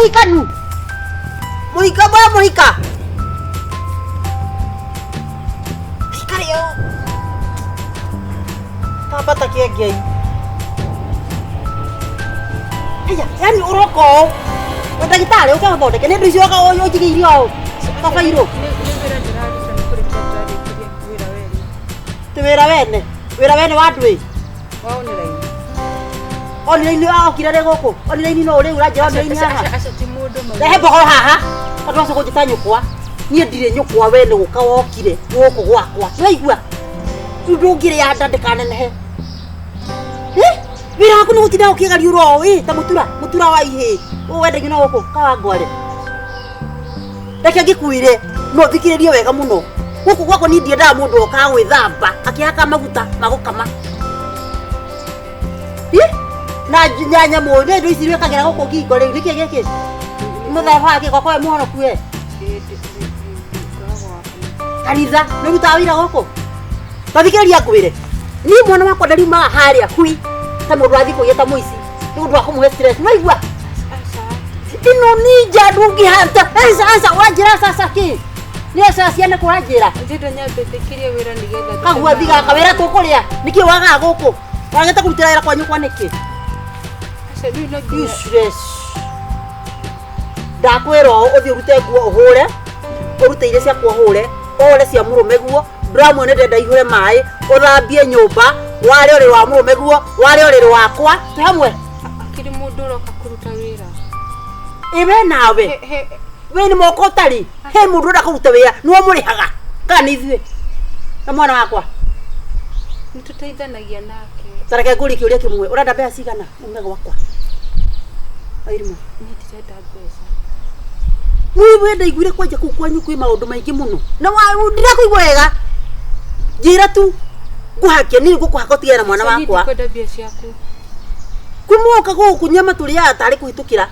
Mũhikanu. Mũhika mwe mũhika. Ikare ũũ. Tambata kĩengei. Aya, yani ũroka ũũ. We ndagĩtarĩ ũke ũthondeke nĩ indo icio ũnjigĩire ũũ. Kabairũ. Nĩ wĩra ndĩraruta nĩ kũrĩkia ndĩrarĩkirie wĩra wene. Ti wĩra wene. Wĩra wene wa ndwĩ. Wa online. Online okire rĩ gũkũ. Online no rĩu ũranjĩra online haha. Aca ti mũndũ mami. Rehe mbogoro haha. Andũ acio kũnjĩta nyũkwa. Niĩ ndirĩ nyũkwa we nĩ gũka wokire gũkũ gwakwa. Nĩwaigua? Rĩu ndũngĩrĩa nda ndĩkanenehe. Eh? Wĩra waku nĩ gũtinda ũkĩgariũra ũũ ĩ ta mũtura mũtura wa ihĩĩ. Ũũ wendagio na gũkũ Kawangware. Reke ngĩkwĩre no thikĩrĩrie wega mũno. Gũkũ gwakwa niĩ ndiendaga mũndũ okaga gwĩthamba akĩhaka maguta ma gũkama. Ĩ? Na nyanya mũĩ nĩ indo ici wĩkagĩra gũkũ ngingo rĩu nĩkĩ gĩkĩ? Mũtharaba wa kĩ gwakwa we mũhonoku we? Ngoragwo wa kanitha. Kanitha nĩ ũrutaga wĩra gũkũ? Ta thikĩrĩria ngwĩre. Niĩ mwana wakwa ndariumaga harĩa hui ta mũndũ wathiĩ kũiya ta mũici nĩ ũndũ wa kũmũhe stress. Nĩwaigua? Aca. Ĩno nĩ nja ndũngĩhata. Aca aca ũranjĩra aca aca kĩ? Nĩ aca ciana kũranjĩra. Ndĩrenda nyambe ndĩkĩrie wĩra nĩgetha Kagua thiga kawĩra tũkũrĩa. Nĩkĩ wagaga gũkũ? Wagĩte kũrutĩra wĩra kwa nyũkwa nĩkĩ? Aca rĩu no nginya Useless. Ndakwĩra ũũ ũthiĩ ũrute nguo ũhũre, ũrute iria ciaku ũhũre, ũhũre cia mũrũme guo, ndũramwe nĩ ndĩrenda ihũre maĩ, ũthambie nyũmba, ware ũrĩrĩ wa mũrũme guo, ware ũrĩrĩ wakwa, twĩ hamwe? Akĩrĩ mũndũ ũroka kũruta wĩra. Ĩ we nawe, He he we nĩ moko ũtarĩ, he mũndũ ũrenda kũruta wĩra, nĩwe ũmũrĩhaga, kana nĩ ithuĩ? Na mwana wakwa, nĩ tũteithanagia nake. ta reke ngũrie kĩũria kĩmwe, ũrenda mbeca cigana ume gwakwa? Wairimũ. Niĩ ndirenda mbeca. Niĩ we ndaiguire kwanja kũu kwanyu kwĩ maũndũ maingĩ mũno na ndirakũigua wega njĩra tu ngũhake niĩ ngũkũhaka ũtigane na mwana Aca, niĩ wakwa ndikwenda mbia ciaku. kumoka gũkũ nyama tũrĩaga tarĩ kũhĩtũkĩra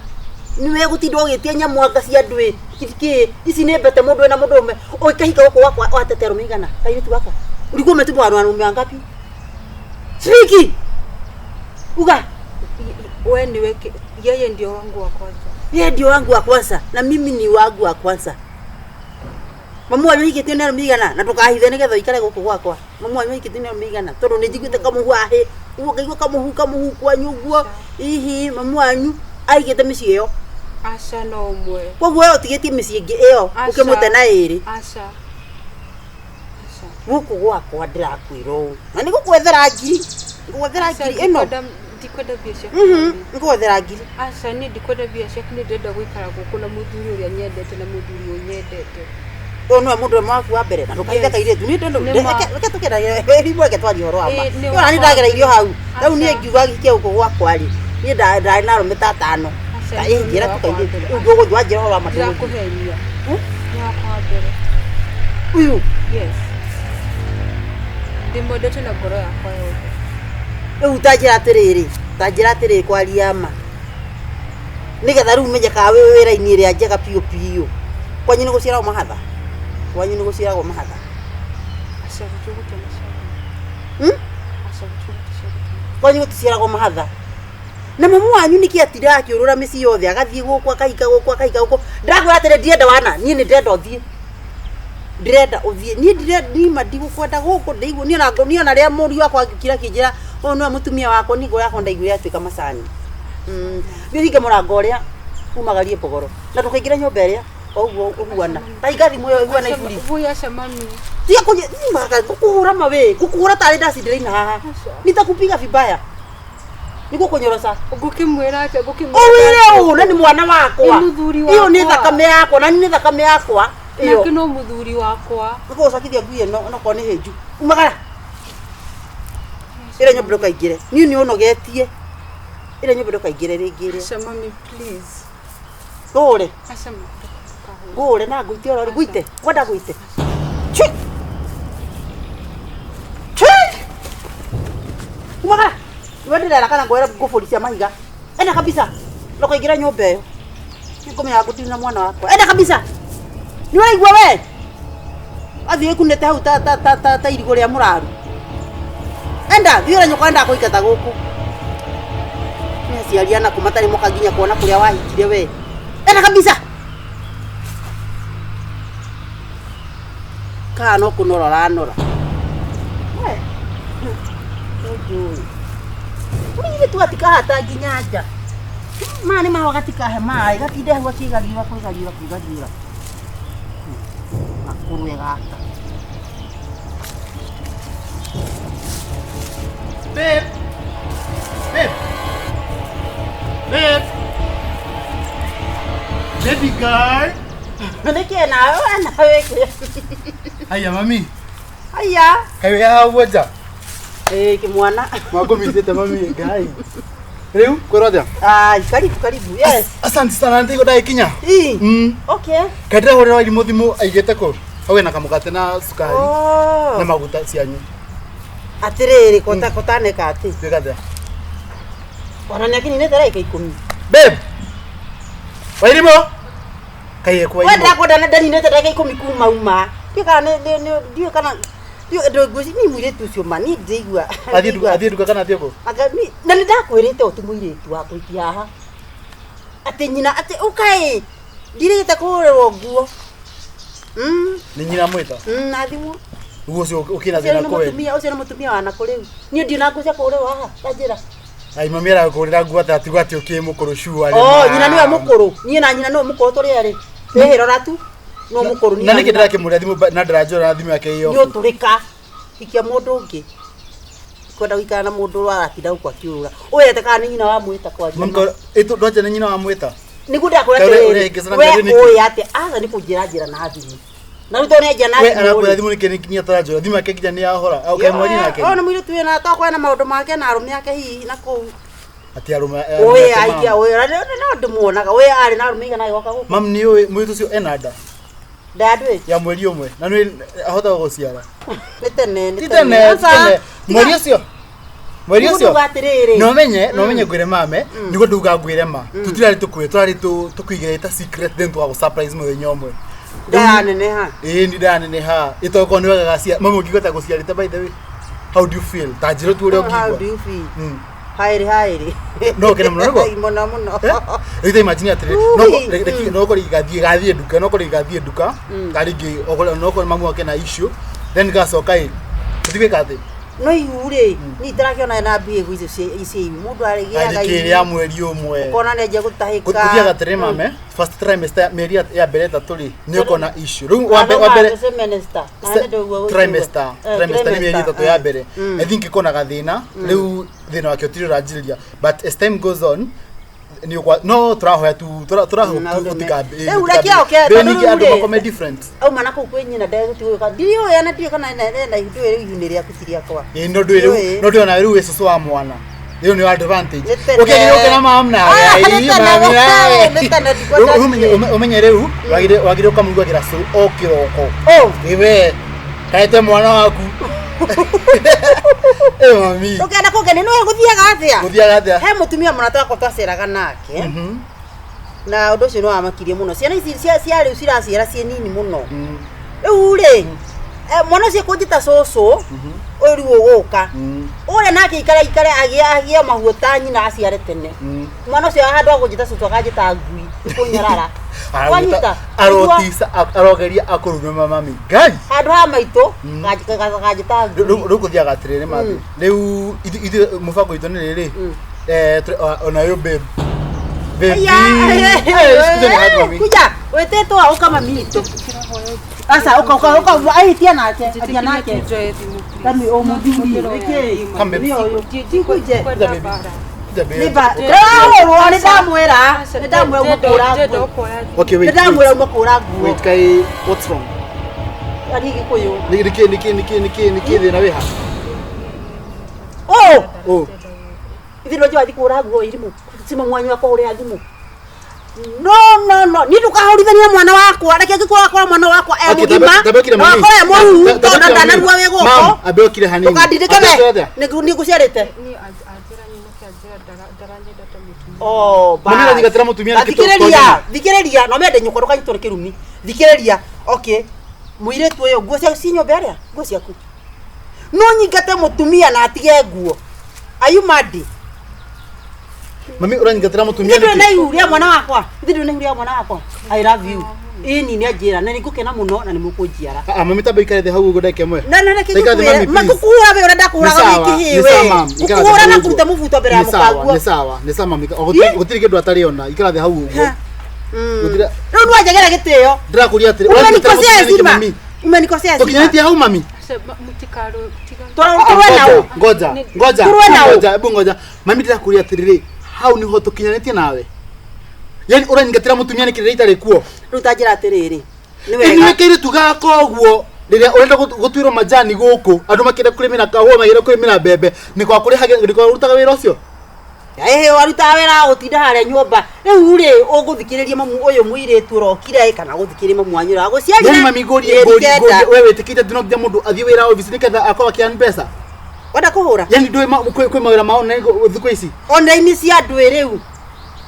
nĩwe gũtinda ũgĩtia nyamũ anga cia ndwĩ kĩ ici nĩ mbete mũndũ wĩna mũndũ ũme ũkahika gũkũ gwakwa watete arũme igana kairĩtu gaka ulikuwa umetupa wanaume wangapi Sriki uga We niwe yeye ndio wangu wa kwanza. Yeye ndio wangu wa kwanza na mimi ni wangu wa kwanza. Mamu wanyu hikĩtio nĩ arũme igana na ndũkahithe nĩgetha ũikare gũkũ gwakwa. Mamu wanyu hikĩtio nĩ arũme igana tondũ nĩ njiguĩte kamũhu ahĩ ũguo ngaigua kamũhu kamũhu kwanyu ũguo hihi mamu wanyu aigĩte mĩciĩ ĩyo. Aca no ũmwe. Koguo we ũtigĩtie mĩciĩ ĩngĩ ĩyo Aca. ũkĩmũte na ĩrĩ. Aca. Aca. Gũkũ gwakwa ndĩrakwĩra ũũ na nĩ gũkwethera ngiri ngũgwethera Aca, ngiri ĩno ndikwenda mbia ciaku. Ngũgwethera ngiri. Aca niĩ ndikwenda mbia ciaku nĩ ndĩrenda gũikara gũkũ na mũthuri ũrĩa nyendete na mũthuri ũnyendete. Ũyũ nĩwe mũndũ ũmwe waku wa mbere na ndũkahithe Yes. kairĩtu niĩ ndĩ Nĩ ma. reke tũkĩragia rimwe reke twarie ũhoro wa ma Ĩ, nĩ Niĩ ona niĩ wakwa ndagereirio hau rĩu niĩ Aca. ngiuga gĩke gũkũ gwakwa rĩ niĩ ndarĩ na arũme ta atano Aca, Ta niĩ ĩ njĩra nĩ tu wakwa wa kairĩtu mbere. rĩu ndũgũthiĩ wanjĩra ũhoro wa ma ndũgũthiĩ Ndirakũhenia. Hmm? Nĩ wakwa wa mbere. Ũyũ Yes. Ndĩmwendete na ngoro yakwa yothe. Rĩu ta njĩra atĩrĩrĩ ta njĩra atĩrĩrĩ kwaria ma nĩgetha rĩu menye kana wĩ wĩra-inĩ ĩrĩa njega biũ biũ kwanyu nĩ gũciaragwo mahatha kwanyu nĩ gũciaragwo mahatha Aca gũtũ gũtanaciarwo. Hmm? Aca gũtũ gũticiarĩtwo. Kwanyu gũticiaragwo mahatha na mamu wanyu nĩkĩ atindaga akĩũrũra mĩciĩ yothe agathiĩ gũkũ akahika gũkũ akahika gũkũ ndakwĩra atĩrĩ ndirenda wana niĩ nĩ ndĩrenda ũthiĩ ndĩrenda ũthiĩ niĩ ndire nima ndigũkwenda gũkũ ndĩigua niĩ ona niĩ ona rĩrĩa mũriũ wakwa angĩkira akĩnjĩra ũyũ nĩwe mũtumia wakwa niĩ ngoro yakwa ndaiguire yatuĩka macani. Thiĩ ũhinge mũrango ũrĩa umagarie mbogoro na ndũkaingĩre nyũmba ĩrĩa o ũguo ũhuana ta hinga thimũ ĩyo ĩhuana iburi. Voi aca mami. Tiga kũnyi ngũkũhũra mawe ngũkũhũra tarĩ ndacindĩra haha nitakupiga vibaya nĩgũkũnyoroca. Ngũkĩmwĩra atĩa ngũkĩmwĩra Ũwĩre ũũ na nĩ mwana wakwa. Nĩ mũthuri Ĩyo nĩ wakwa. thakame yakwa na nĩ thakame yakwa ĩyo. Nake no mũthuri wakwa. Nĩngũgũcokithia ngui ĩno onokorwo nĩ hĩnju. Umagara. Ĩrĩa nyũmba ndũkaingĩre. Niĩ nĩ ũnogetie. Ĩrĩa nyũmba ndũkaingĩre rĩngĩ ĩrĩa. Aca mami please. Ngũhũre. Aca mami ndũkahũre. Ngũhũre na ngũite oro ngũite. Ngwenda ngũite. Chui. Chui. Umagara. Niwe ndĩrera kana ngwĩre ngũbũri cia mahiga. Enda kabisa. Ndũkaingĩre nyũmba ĩyo. Nĩngũmenya ngũtirĩ na mwana wakwa. Enda kabisa. Nĩ ũraigua we? Athiĩ ĩkunĩte hau ta ta ta ta ta irigũ rĩa mũraru. Enda, thiĩ ũrĩa nyũkwa endaga kũingata gũkũ. Nĩ aciari anakũ matarĩ moka nginya kuona kũrĩa wahikire we. Enda kabisa. Kana no kũnora ũranora. We, nĩnjũĩ. Tũirĩtu gatikahata nginya nja. Maya nĩ mahũa gatikahe maĩ, gatinde hau gakĩgariũra kwĩgariũra kwĩgariũra. Gakũrwe gaka. Babe. Babe. Babe. Baby girl. Nĩkĩ nawe we nawe kĩ? Haya mami. Haya. Kaĩ wĩ haha ũguo nja? Ĩĩ kĩmwana. Mwakũmithĩte mami Ngai. Rĩu kwĩrwo atĩa? Ai, karibu karibu. Yes. Asante sana nĩndigwo ndagĩkinya. Ii. Mm. Okay. Kaĩ ndĩrahũrĩra Wairimũ thimũ aigĩte kũ? Hau ena kamũgate na cukari Oh. na maguta cianyu. Atĩrĩrĩ kota kotaneka atĩ. Gwĩka atĩa? Ona nĩ akinyinĩte ndagĩka ikũmi. Babe. Wairimũ. Kaĩ ekũ We Wairimũ? ndakwenda ndaninĩte ndagĩka ikũmi kuma uma. Ndiũĩ kana ndiũĩ kana ndiũĩ ndũngwĩci ni mũirĩtu ũcio ma niĩ ndĩigua. Athiĩ nduka athiĩ nduka kana athiĩ kũ? Anga ni na nĩ ndakwĩrĩte ũti mũirĩtu wa kũikia haha. Atĩ nyina atĩ ũkaĩ ndirĩte kũgũrĩrwo nguo. Nĩ nyina mwĩta. Na thimũ. Ũguo ũcio ũkĩna Ũcio thĩna nĩ kũwe. mũtumia ũcio nĩ mũtumia wa nakũ rĩu. Niĩ ndirĩ na nguo cia kũgũrĩrwo haha ta njĩra. Ai mami arakũgũrĩra nguo atĩ atigwo atĩ ũkĩ mũkũrũ sure. Oh, nyina nĩwe mũkũrũ. Niĩ na nyina nĩwe mũkũrũ tũrĩ erĩ. Twĩhĩrora tu. No mũkũrũ niĩ Na nĩkĩ nyina. ndĩrakĩmũrĩa thimũ na ndĩranjũra na thimũ yake ĩyo. Nĩ ũtũrĩka. Hikia mũndũ ũngĩ. Kwenda gũikara na mũndũ aratinda gũkũ akĩũrũra. Ũyũ ete kana nĩ nyina wa mwĩta kwaria. Mami ndwanja nĩ nyina wa mwĩta. Nĩguo ndakwĩra Kaĩ atĩrĩrĩ, ũrehĩngĩcana we mĩario nĩkĩ? ũĩ atĩ aca nĩ kũnjĩra njĩra na thimũ. Na rĩu tondũ nĩ anjĩra na We thimũ arakwĩra rĩ. thimũ nĩkĩ nĩ ataranjũra thimũ yake nginya nĩ yahora. Au kaĩ mwari nake. Ũyũ nĩ mũirĩtu wĩna tokorwo ena maũndũ make na arũme ake hihi na kũu. Atĩ arũme. Ũyũ aikia ũyũ na no ndĩmuonaga ũyũ arĩ na arũme igana agĩgoka gũkũ. Mam nĩ ũĩ mũirĩtu ũcio ena nda Ndandũĩ. ya mweri ũmwe na nĩ ahota gũciara. Nĩ tene nĩ Ti tene ti tene. Mweri ũcio. Mweri ũcio. Nĩguo atĩrĩrĩ. No menye no menye ngwĩre mame nĩguo ndauga ngwĩre ma tũtirarĩ tũkwĩre tũrarĩ tũkũigĩrĩte ta secret then tũgagũ surprise mũthenya ũmwe. Ndayaneneha. Ĩĩ nĩ ndaneneha ĩtokorwo nĩ wega gacia mama ũngĩigua gũciarĩte by the way how do you feel ta njĩra tu ũrĩa How do ũngĩigua. you feel? Mm. Haĩrĩ haĩrĩ. No ũkene mũno nĩguo? Mũno mũno. Rĩu ta imagine atĩrĩ no Ui, no korwo gathiĩ gathiĩ nduka no korwo gathiĩ nduka ka rĩngĩ okorwo no korwo mamu wake na issue then gacoka ĩ tũtigwĩka atĩ No ihu rĩ, niĩ itarakĩona na mbia icio cia ihu. Mũndũ arĩgĩaga arĩkĩ rĩa mweri ũmwe. Ũkona nĩ anjia gũtahĩka. Gũthiaga atĩrĩ mame first trimester mĩeri ya mbere ĩtatũ rĩ nĩ ũkona issue rĩu wa mbere trimester trimester nĩ mĩeri ĩtatũ ya mbere I think ĩkona gathĩna rĩu thĩna wake ũtirĩ ũranjĩrĩria but as time goes on nĩ ũkwa no tũrahoya tu tũrahoya Rĩu reke oke, tondũ ningĩ rĩu andũ rĩ- makome different Auma na kũu kwĩ nyina ndegũtigũka. Ndiũĩ ona ndiũĩ kana ena ihu ndũĩ rĩu ihu nĩ rĩaku ti rĩakwa. ĩĩ no ndũĩ rĩu Ndiũĩ. no ndũĩ ona rĩu wĩ cũcũ wa mwana rĩu nĩ advantage Nĩ tene. ũkĩagĩrĩire ũke na mam nawe Ah, ai, nĩ tene, mami nawe. nĩ tene, ndikwenda Rĩu ũmenye- athiĩ. ũmenye rĩu wagĩrĩire ũkamũrugagĩra cũrũ o kĩroko Oh, iwe kaete mwana waku ĩ mami ndũkenda kũngenia nĩwe gũthiaga atĩa? gũthiaga atĩa He mũtumia mũrata wakwa twaceraga nake. Mhm. Na ũndũ ũcio nĩ wamakirie mũno. Ciana ici cia rĩu ciraciara ciĩ nini mũno. Mm. Rĩu rĩ, mwana ũcio kũnjĩta cũcũ, ũyũ rĩu ũgũka. Mm. Ũrĩa nake ikare ikare agĩe agĩe mahuo ta nyina aciare tene. Mm. Mwana ũcio handũ ha kũnjĩta cũcũ akanjĩta ngui, kũnyarara. Wanyita? Arotisa arogeria akũrume mami ngai Handũ ha maitũ, kanjĩta ngui. rĩu gũthiaga atĩrĩrĩ mathi rĩu ithuĩ mũbango witũ nĩ rĩrĩ ona ũyũ babe baby Aya, Eh, sikiza ni hadi mami. kuja wĩtĩtwo ũka mami witũ. Aca ũka ũka ũka ahitia nake, atia nake. Tami o mũthuri nĩkĩ? Come, babe. Nĩ ũyũ. Tikuje. Kuja, baby. Kuja, babe. Nĩ ba. Ndĩrahũrwo nĩ ndamwĩra. Nĩ ndamwĩra uma kũhũra nguo. Okay, Nĩ wait, ndamwĩra wait. uma kũhũra nguo. Wait, kai what's wrong? Ari Gĩkũyũ. Nĩ nĩkĩ nĩkĩ nĩkĩ nĩkĩ nĩkĩ thĩna wĩ ha? Oh, Oh, ithuĩ ndonje wathiĩ kũhũra nguo irimũ. Cima mwanyu wakwa ũrĩa thimũ. No no no, niĩ ndũkahũrithania mwana wakwa. Reke angĩkorwo akora mwana wakwa e Okay, mũgima. tambe okire Na mami. wakora e mũruru Tambe tondũ okire ndanarua mami. wĩ gũkũ. Mam, ambe okire hanini. Ndũkandindĩke Ambe okire we. atĩa? Nĩngũciarĩte. Oh, Mami aranyigatĩra mũtumia nĩkĩ thikĩrĩria thikĩrĩria no mende nyũkwa ndũkanyitwo nĩ kĩrumi thikĩrĩria okay mũirĩtu ũyũ nguo ciaku ci nyũmba ĩrĩa nguo ciaku no nyingate mũtumia na atige nguo are you mad Mami ũranyingatĩra mũtumia Ithe ndũrĩ nĩkĩ? na ihu rĩa mwana wakwa. Ithe ndũrĩ na ihu rĩa mwana wakwa. I love you. Ĩni nĩ anjĩra na nĩ ngũkena mũno na nĩ mũkũnjiara. Ah, ah, mami tamba ikare thĩ hau ũguo ndagĩka ĩmwe. Na na reke Ikara thĩ, ngũkwĩre, mami, ma please. ngũkũhũra we ũrĩa ndakũhũraga Nĩ sawa, wĩ kĩhĩĩ nĩ we. sawa, ma'am. Ikara thĩ Ngũkũhũra hau na ũguo. kũruta mũbuto mbere ya Nĩ sawa, mũkaguo. nĩ sawa, nĩ sawa mami. O, Ĩ? gũtirĩ kĩndũ atarĩ ona. Ikara thĩ hau ũguo. Ha. Mm. Gũtirĩ- Rĩu nĩwanjagĩra gĩtĩo. Ndĩrakũria atĩrĩ, ũranyingatĩra Umenikosea mũtumia nĩkĩ, heshima. mami? Umenikosea heshima. Tũkinyanĩtie hau mami? Aca, mũtikarũe, tiga. Tũrũe na ũ? Ngoja, ngoja, Tũrũe na ũ? ngoja, hebu ngoja. Mami ndĩrakũria atĩrĩrĩ, hau nĩho tũkinyanĩtie nawe. Yaani ũranyingatĩra mũtumia nĩkĩ rĩrĩa itarĩ kuo? Rĩu ta njĩra atĩrĩrĩ. Nĩ Inyuĩ wega. kairĩtu gaka ũguo rĩrĩa ũrenda gũtuĩrwo majani gũkũ andũ makĩenda kũrĩmĩra kahũa makĩenda kũrĩmĩra mbembe nĩ kwa kũrĩhagĩra nĩ kwa ũrutaga wĩra ũcio. Ĩhĩ warutaga wĩra wa gũtinda harĩa nyũmba. Rĩu rĩ ũgũthikĩrĩria mamu ũyũ mũirĩtu ũrokire kana gũthikĩrĩria mamu wanyu ũrĩa wagũciarire. Yaani mami ngũrie Mĩeri ngũrie kenda. ngũrie we wĩtĩkĩte atĩ no nginya mũndũ athiĩ wĩra obici nĩgetha akorwo akĩearn mbeca. Wenda kũhũra? Yaani ndũĩ kwĩ mawĩra ma online thikũ ici. Online cia andũ ĩ rĩu.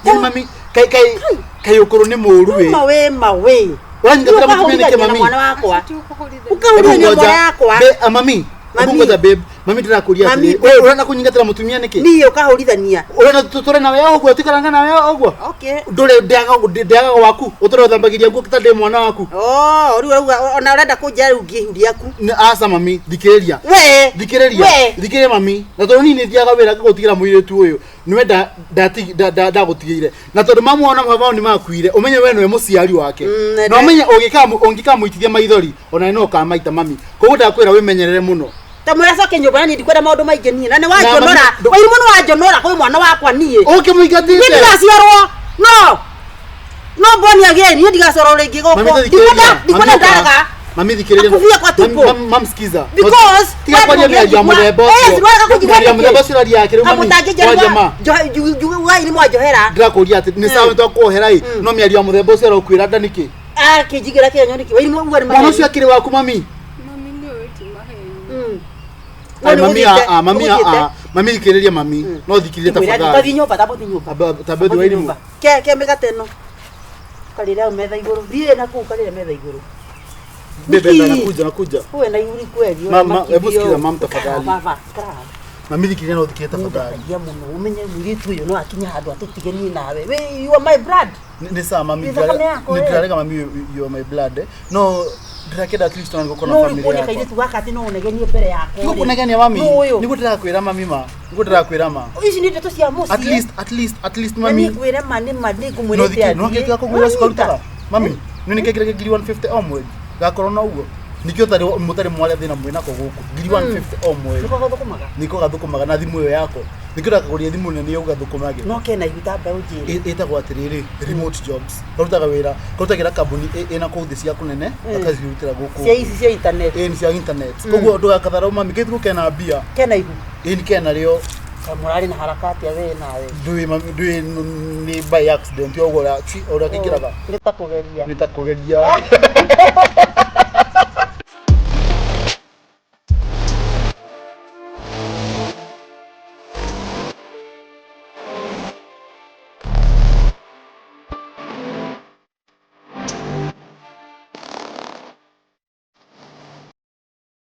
Yaani mami kai kai kai ũkũrũ nĩ mũũru wĩ. Mawe mawe. Ũranyingatĩra mũtumia nĩkĩ Ũkahũrithania na mami? mwana wakwa. Aca, tigũkũhũrithania. Ũkahũrithania Hebu mwana ngoja. yakwa. Mami, hebu Mami. ngoja babe. Mami ndĩrakũria Mami, atĩrĩrĩ, babe. we ũrenda kũnyingatĩra mũtumia nĩkĩ? Niĩ ũkahũrithania. Ũrenda tũtũre nawe ũguo tũikaranga nawe ũguo? Okay. Ndũrĩ ndĩagaga waku ũtũre ũthambagĩria nguo ta ndĩ mwana waku. Oh, rĩu ũrauga ona ũrenda kũnjĩra rĩu ngĩe ihu rĩaku. Nĩ aca mami, thikĩrĩria. We. Thikĩrĩria. We. Thikĩrĩria mami. Na tondũ niĩ nĩ thiaga wĩra ngagũtigĩra mũirĩtu ũyũ, nĩwe ndagũtigĩire. Na tondũ mamu wao na baba wao nĩ makuire, ũmenye we nĩwe mũciari wake. Mm, Na ũmenye ũngĩkamũitithia maithori, ona no ũkamaita mami. Koguo ndakwĩra wĩmenyerere mũno. Ta mwĩra coke nyũmba na niĩ ndikwenda maũndũ maingĩ niĩ. Na nĩ Na wanjonora. mami, Wairimũ nĩ wanjonora kwĩ mwana wakwa niĩ. Niĩ Ũkĩmũingatĩte. ndigaciarwo. No. No born again. Niĩ ndigaciarwo rĩngĩ Mami gũkũ. thikĩrĩria. Ndikwenda ndikwenda ndaraga. Mami thikĩrĩria. Akuvia kwa tupo. Mam sikiza. Because tiga kwaria mĩario ya mũthemba Eh, ũcio. siwaka kũnjigua Mĩario ya nĩkĩ? mũthemba ũcio ũraria yake rĩu mami. Kwaria ma. Kamũtangĩnjariwa nĩ mwanjohera. Ndĩrakũria atĩ nĩ sawa nĩtwakuohera ĩ no mĩario ya mũthemba ũcio ũrakwĩra nda nĩkĩ? Akĩnjigĩra kĩenyo nĩkĩ? Wairimũ uga nĩ Mwana maheni. ũcio akĩrĩ waku mami. Mami nĩũĩ ti maheni. Mm. Ai, No, mami nĩũgũthiĩte- a mami a nĩũgũthiĩte. mami thikĩrĩria mami no thikĩrĩrie Ngwĩra tafadhali. tathi nyũmba tambo thi nyũmba. Tamba thi Wairimũ. Nyũmba. Ke ke mĩgate ĩno. Ũkarĩre hau metha igũrũ. Thiĩ na kũu ũkarĩre metha igũrũ. Bebe Nĩkĩ? nakuja nakuja. Uwe na ihuri kweli. Mama, hebu sikiza mam tafadhali. Baba, ikara. Mami thikĩrĩria no thikĩrĩrie tafadhali. Mũndũ mũno ũmenye mũirĩtu ũyũ no akinye handũ atũtige niĩ nawe. We, you are my blood. Nĩ sawa mami Nĩ thakame yakwa, nĩ we. ndĩrarega mami you are my blood eh. No ndĩrakĩenda at least ona gũkorwo na No family ũrĩ yakwa. kairĩtu gaka atĩ no ũnegenie mbere yakwa. Nĩguo kũnegenia mami. Nũ ũyũ? Nĩguo ndĩrakwĩra mami ma. Nĩguo ndĩrakwĩra ma. Ici nĩ ndeto cia mũciĩ. At least at least at least Na mami. niĩ ngwĩre ma nĩ ma nĩ No ngũmwĩrĩte thikĩ no athiĩ. kĩrĩa kũgũra Nĩwanyita? cukuru Mami, nĩ nĩ kĩkĩra ngiri 150 o mweri. Gakorwo na ũguo. Nikĩo ũtarĩ mũtarĩ mwaria thĩna mwĩnako gũkũ. Ngiri 150 o mweri. Nĩko gathũkũmaga. Niko gathũkũmaga na thimũ ĩyo yako. Nikĩo ndakagũria thimũ nene ũgathũkũmage. No kena ihu ta mbeũ njĩrĩ. Ĩtagwo atĩrĩrĩ remote jobs. Karutaga wĩra, karutagĩra kambuni ĩna kũu thĩ cia kũnene, akacirutĩra gũkũ. Cia ici cia internet. Ĩ nĩ cia internet. Koguo ndũgakatharau mami, gĩthukũ kena mbia. Kena ihu. Ĩ nĩ kena rĩo Kaĩ mũrarĩ na harakati a we nawe. ndũĩ mami ndũĩ nĩ by accident ũguo ũrĩa ũrĩa kĩingĩraga. Nĩ ta kũgeria. Nĩ ta kũgeria.